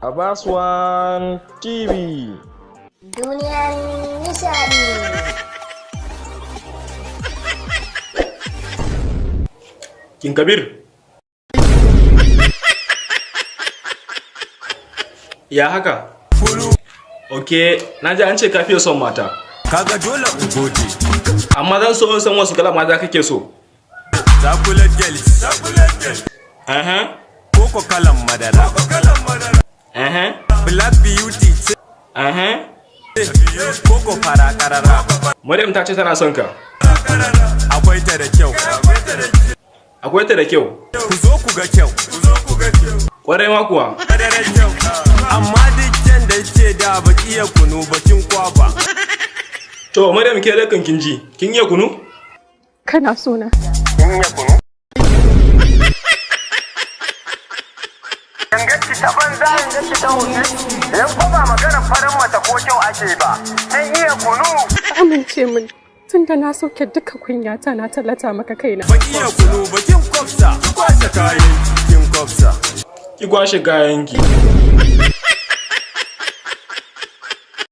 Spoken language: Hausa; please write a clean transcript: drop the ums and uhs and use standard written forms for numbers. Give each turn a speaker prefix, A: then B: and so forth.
A: Abbas One TV.
B: Duniyar nishadi.
A: King Kabir. Ya haka? Ok, na ji an ce ka fiye son mata.
C: Kaga dole in gode.
A: Amma zan so in san wasu kala mata kake so.
C: Chocolate girls.
A: Aha,
C: Koko kalan madara.
A: aha,
C: Black beauty ce.
A: aha.
C: Koko fara karara.
A: Maryam ta ce tana son ka.
C: Akwai ta da kyau.
A: Akwai ta da kyau.
C: Ku zo ku ga kyau.
A: Kwarai ma kuwa.
C: Madarar kyau. Amma duk kyan da ke da baki iya kunu bakin kwaba.
A: To, Maryam, ke da kan kin ji. Kin iya kunu?
D: Kana so na.
E: Gangaci ta banza, gangaci ta wofi. Yan fa ba magana farin mata ko kyau ake ba. Kin iya kunu?
D: Ka amince min tunda na sauke duka kunyata na tallata maka kaina.
C: Baki iya kunu bakin kwafsa. Ki kwashe kayan kin kwafsa.
A: Ki kwashe kayanki.